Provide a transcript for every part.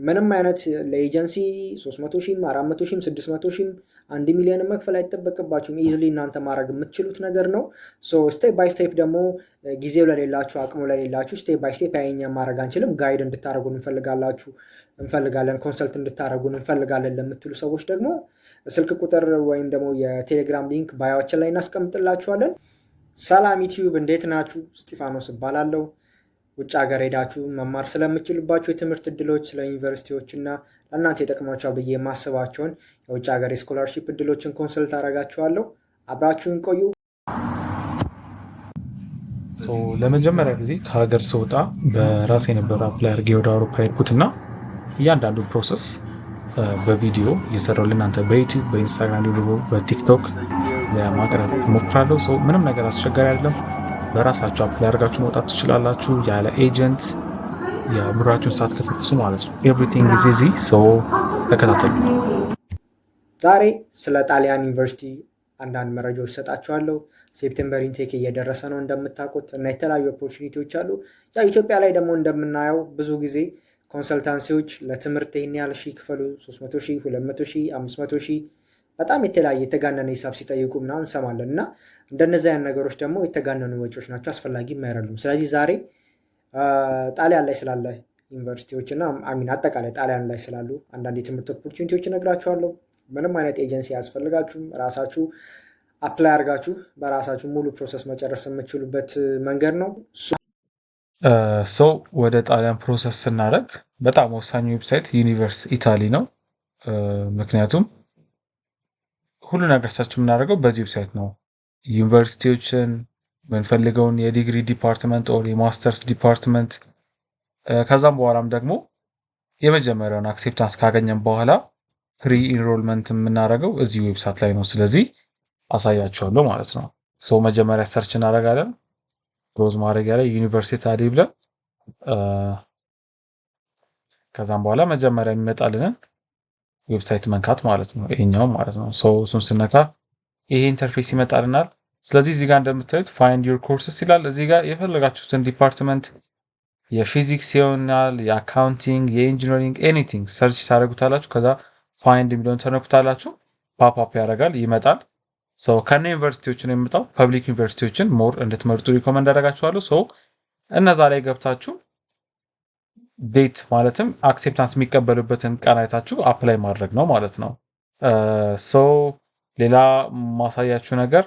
ምንም አይነት ለኤጀንሲ 300 ሺህም፣ 400 ሺህም፣ 600 ሺህም፣ 1 ሚሊዮን መክፈል አይጠበቅባችሁም። Easily እናንተ ማድረግ የምትችሉት ነገር ነው። So step by step ደግሞ ጊዜው ለሌላችሁ፣ አቅሙ ለሌላችሁ፣ step by step ያኛ ማድረግ አንችልም፣ guide እንድታደረጉን እንፈልጋለን፣ consult እንድታደረጉን እንፈልጋለን ለምትሉ ሰዎች ደግሞ ስልክ ቁጥር ወይም ደግሞ የቴሌግራም link bio ኣችን ላይ እናስቀምጥላችኋለን። ሰላም ዩቲዩብ፣ እንዴት ናችሁ? እስጢፋኖስ እባላለሁ። ውጭ ሀገር ሄዳችሁ መማር ስለምችሉባቸው የትምህርት እድሎች፣ ስለ ዩኒቨርሲቲዎች እና ለእናንተ ይጠቅማቸዋል ብዬ የማስባቸውን የውጭ ሀገር የ scholarship እድሎችን consult አደርጋችኋለሁ። አብራችሁን ቆዩ። ለመጀመሪያ ጊዜ ከሀገር ስወጣ በራሴ ነበር apply አድርጌ ወደ አውሮፓ ሄድኩት እና እያንዳንዱ process በቪዲዮ እየሰራሁ ለእናንተ በዩቲዩብ፣ በኢንስታግራም እንዲሁም በቲክቶክ ለማቅረብ እሞክራለሁ። So ምንም ነገር አስቸጋሪ አይደለም። በራሳችሁ apply አድርጋችሁ መውጣት ትችላላችሁ፣ ያለ agent፣ የብራችሁን ሳትከሰክሱ ማለት ነው። Everything is easy። So ተከታተሉ። ዛሬ ስለ ጣሊያን ዩኒቨርሲቲ አንዳንድ መረጃዎች ሰጣችኋለሁ። September intake እየደረሰ ነው እንደምታውቁት እና የተለያዩ opportunity ዎች አሉ። ያው ኢትዮጵያ ላይ ደግሞ እንደምናየው ብዙ ጊዜ consultancy ዎች ለትምህርት ይህን ያህል ሺህ ክፈሉ፣ 300 ሺህ፣ 200 ሺህ፣ 500 ሺህ፣ በጣም የተለያየ የተጋነነ ሂሳብ ሲጠይቁ ምናምን እንሰማለን እና እንደነዚህ አይነት ነገሮች ደግሞ የተጋነኑ ወጪዎች ናቸው፣ አስፈላጊም አይደሉም። ስለዚህ ዛሬ ጣሊያን ላይ ስላለ ዩኒቨርሲቲዎች እና I mean አጠቃላይ ጣሊያን ላይ ስላሉ አንዳንድ የትምህርት opportunity ዎች እነግራችኋለሁ። ምንም አይነት ኤጀንሲ አያስፈልጋችሁም። ራሳችሁ apply አድርጋችሁ በራሳችሁ ሙሉ process መጨረስ የምትችሉበት መንገድ ነው። So ወደ ጣሊያን process ስናደርግ በጣም ወሳኙ website Universitaly ነው። ምክንያቱም ሁሉ ነገር search የምናደርገው በዚህ website ነው። ዩኒቨርሲቲዎችን፣ የምንፈልገውን የዲግሪ department or የ masters department፣ ከዛም በኋላም ደግሞ የመጀመሪያውን acceptance ካገኘን በኋላ pre enrollment የምናደርገው እዚህ website ላይ ነው። ስለዚህ አሳያችኋለሁ ማለት ነው። So መጀመሪያ search እናደርጋለን። Browse ማድረጊያ ላይ Universitaly ብለን ከዛም በኋላ መጀመሪያ የሚመጣልንን website መንካት ማለት ነው። ይሄኛውም ማለት ነው። So እሱን ስነካ ይሄ interface ይመጣልናል። ስለዚህ እዚህ ጋር እንደምታዩት "find your courses" ይላል። እዚህ ጋር የፈለጋችሁትን department፣ የፊዚክስ ይሆናል፣ የ accounting፣ የ engineering፣ anything search ታደርጉታላችሁ። ከዛ find የሚለውን ተነኩታላችሁ። Pop up ያደርጋል፣ ይመጣል። So ከነ ዩኒቨርሲቲዎች ነው የሚመጣው። Public ዩኒቨርሲቲዎችን more እንድትመርጡ recommend አደርጋችኋለሁ። So እነዛ ላይ ገብታችሁ date ማለትም acceptance የሚቀበሉበትን ቀን አይታችሁ apply ማድረግ ነው ማለት ነው። So ሌላ ማሳያችሁ ነገር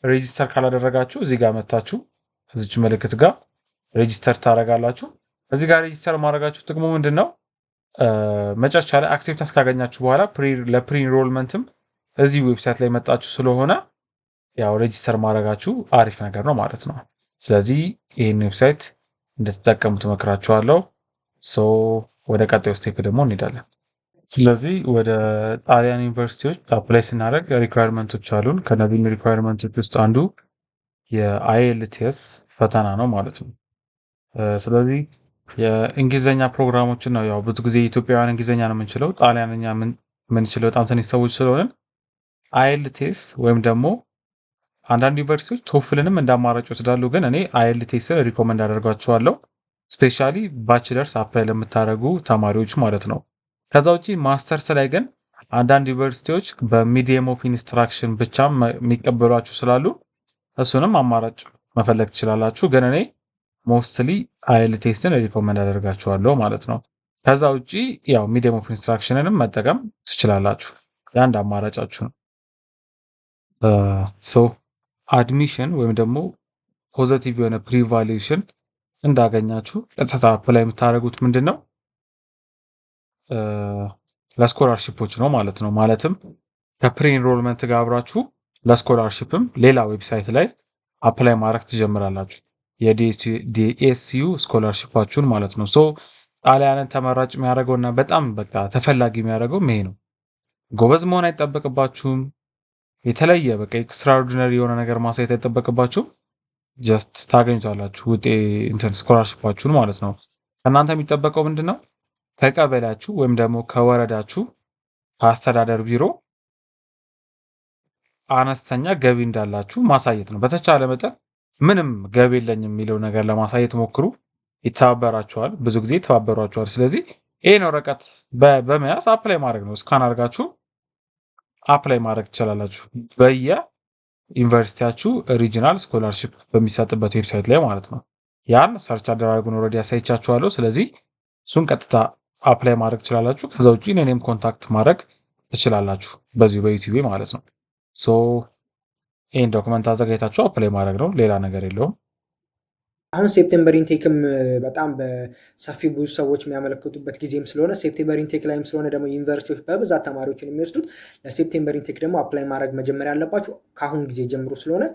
register ካላደረጋችሁ እዚህ ጋር መታችሁ እዚች ምልክት ጋር register ታደርጋላችሁ። እዚህ ጋር register ማድረጋችሁ ጥቅሙ ምንድን ነው? መጨረሻ ላይ acceptance ካገኛችሁ በኋላ ለ pre enrollment ም እዚህ website ላይ መጣችሁ ስለሆነ ያው register ማድረጋችሁ አሪፍ ነገር ነው ማለት ነው። ስለዚህ ይህን website እንድትጠቀሙት እመክራችኋለሁ። So ወደ ቀጣዩ step ደግሞ እንሄዳለን። ስለዚህ ወደ ጣሊያን ዩኒቨርሲቲዎች apply ስናደርግ requirement ኦች አሉን። ከነዚህም requirement ኦች ውስጥ አንዱ የ IELTS ፈተና ነው ማለት ነው። ስለዚህ የእንግሊዝኛ ፕሮግራሞችን ነው፣ ያው ብዙ ጊዜ ኢትዮጵያውያን እንግሊዝኛ ነው የምንችለው፣ ጣሊያንኛ የምንችለው በጣም ትንሽ ሰዎች ስለሆንን IELTS ወይም ደግሞ አንዳንድ ዩኒቨርሲቲዎች TOEFL ንም እንደ አማራጭ ይወስዳሉ። ግን እኔ IELTS ን recommend አደርጋችኋለሁ። Specially bachelors apply ለምታደርጉ ተማሪዎች ማለት ነው። ከዛ ውጪ ማስተርስ ላይ ግን አንዳንድ ዩኒቨርሲቲዎች በ medium of instruction ብቻ የሚቀበሏችሁ ስላሉ እሱንም አማራጭ መፈለግ ትችላላችሁ። ግን እኔ mostly IELTS ን recommend አደርጋችኋለሁ ማለት ነው። ከዛ ውጪ ያው medium of instruction ንም መጠቀም ትችላላችሁ። የአንድ አማራጫችሁ ነው። So admission ወይም ደግሞ positive የሆነ pre-evaluation እንዳገኛችሁ ቀጥታ apply የምታደርጉት ምንድን ነው፣ ለ scholarship ኦች ነው ማለት ነው። ማለትም ከ pre enrollment ጋር አብራችሁ ለ scholarship ም ሌላ website ላይ apply ማድረግ ትጀምራላችሁ። የ DSU scholarship ኣችሁን ማለት ነው። So ጣሊያንን ተመራጭ የሚያደርገው እና በጣም በቃ ተፈላጊ የሚያደርገው ይሄ ነው። ጎበዝ መሆን አይጠበቅባችሁም። የተለየ በቃ extraordinary የሆነ ነገር ማሳየት አይጠበቅባችሁም። Just ታገኙታላችሁ ውጤ እንትን scholarship ኣችሁን ማለት ነው። ከእናንተ የሚጠበቀው ምንድን ነው? ከቀበሌያችሁ ወይም ደግሞ ከወረዳችሁ ከአስተዳደር ቢሮ አነስተኛ ገቢ እንዳላችሁ ማሳየት ነው። በተቻለ መጠን ምንም ገቢ የለኝም የሚለው ነገር ለማሳየት ሞክሩ። ይተባበራችኋል፣ ብዙ ጊዜ ይተባበሯችኋል። ስለዚህ ይህን ወረቀት በመያዝ apply ማድረግ ነው። Scan አድርጋችሁ apply ማድረግ ትችላላችሁ በየ ዩኒቨርሲቲያችሁ regional scholarship በሚሰጥበት website ላይ ማለት ነው። ያን search አደራረጉን already አሳይቻችኋለሁ። ስለዚህ እሱን ቀጥታ apply ማድረግ ትችላላችሁ። ከዛ ውጭ እኔንም contact ማድረግ ትችላላችሁ በዚሁ በ YouTube ማለት ነው። So ይህን document አዘጋጅታችሁ apply ማድረግ ነው። ሌላ ነገር የለውም። አሁን September intake ም በጣም በሰፊው ብዙ ሰዎች የሚያመለክቱበት ጊዜም ስለሆነ፣ September intake ላይም ስለሆነ ደግሞ ዩኒቨርሲቲዎች በብዛት ተማሪዎችን የሚወስዱት፣ ለ September intake ደግሞ apply ማድረግ መጀመር ያለባችሁ ከአሁን ጊዜ ጀምሮ ስለሆነ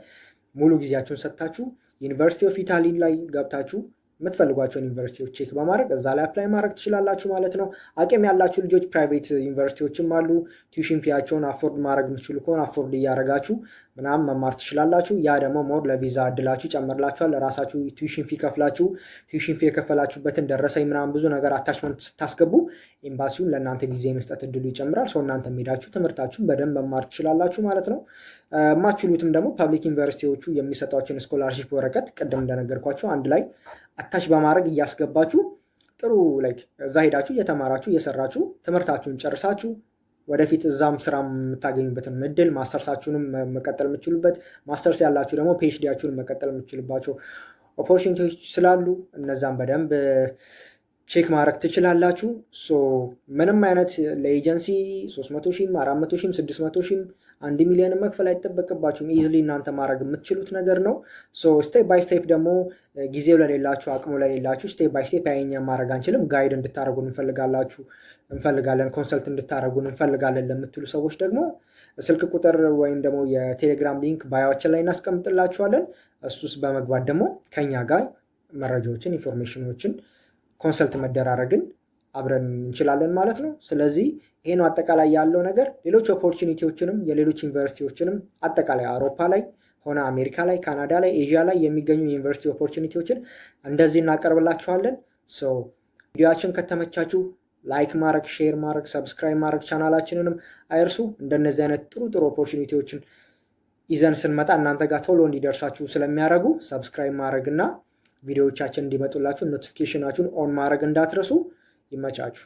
ሙሉ ጊዜያችሁን ሰጥታችሁ University of Italy ላይ ገብታችሁ የምትፈልጓቸውን ዩኒቨርሲቲዎች check በማድረግ እዛ ላይ apply ማድረግ ትችላላችሁ ማለት ነው። አቅም ያላችሁ ልጆች private ዩኒቨርሲቲዎችም አሉ። Tuition fee ያቸውን afford ማድረግ የምትችሉ ከሆነ afford እያደረጋችሁ ምናምን መማር ትችላላችሁ። ያ ደግሞ more ለቪዛ እድላችሁ ይጨምርላችኋል። ለራሳችሁ tuition fee ከፍላችሁ tuition fee የከፈላችሁበትን ደረሰኝ ምናምን ብዙ ነገር attachment ስታስገቡ ኤምባሲውን ለእናንተ ቪዛ የመስጠት እድሉ ይጨምራል። So እናንተ ሄዳችሁ ትምህርታችሁን በደንብ መማር ትችላላችሁ ማለት ነው። የማትችሉትም ደግሞ public ዩኒቨርሲቲዎቹ የሚሰጧቸውን scholarship ወረቀት ቅድም እንደነገርኳችሁ አንድ ላይ attach በማድረግ እያስገባችሁ ጥሩ like እዛ ሄዳችሁ እየተማራችሁ እየሰራችሁ ትምህርታችሁን ጨርሳችሁ ወደፊት እዛም ስራ የምታገኙበትን እድል፣ ማስተርሳችሁንም መቀጠል የምትችሉበት፣ ማስተርስ ያላችሁ ደግሞ PhD ያችሁን መቀጠል የምትችሉባቸው opportunity ዎች ስላሉ እነዛም በደንብ check ማድረግ ትችላላችሁ። So ምንም አይነት ለኤጀንሲ 300 ሺህም 400 ሺህም 600 ሺህም 1 ሚሊዮን መክፈል አይጠበቅባችሁም። Easily እናንተ ማድረግ የምትችሉት ነገር ነው። So step by step ደግሞ ጊዜው ለሌላችሁ፣ አቅሙ ለሌላችሁ፣ step by step ያየኛ ማድረግ አንችልም፣ guide እንድታደረጉን እንፈልጋላችሁ እንፈልጋለን፣ consult እንድታደረጉን እንፈልጋለን ለምትሉ ሰዎች ደግሞ ስልክ ቁጥር ወይም ደግሞ የቴሌግራም link bio ኣችን ላይ እናስቀምጥላችኋለን። እሱስ በመግባት ደግሞ ከኛ ጋር መረጃዎችን፣ information ኖችን consult መደራረግን አብረን እንችላለን ማለት ነው። ስለዚህ ይሄ ነው አጠቃላይ ያለው ነገር። ሌሎች opportunity ዎችንም የሌሎች ዩኒቨርሲቲዎችንም አጠቃላይ አውሮፓ ላይ ሆነ አሜሪካ ላይ፣ ካናዳ ላይ፣ ኤዥያ ላይ የሚገኙ ዩኒቨርሲቲ opportunity ዎችን እንደዚህ እናቀርብላችኋለን። So ቪዲዮአችን ከተመቻችሁ like ማድረግ፣ share ማድረግ፣ subscribe ማድረግ ቻናላችንንም አይርሱ። እንደነዚህ አይነት ጥሩ ጥሩ opportunity ዎችን ይዘን ስንመጣ እናንተ ጋር ቶሎ እንዲደርሳችሁ ስለሚያደርጉ subscribe ማድረግ እና ቪዲዮዎቻችን እንዲመጡላችሁ notification ኣችሁን on ማድረግ እንዳትረሱ። ይመቻችሁ።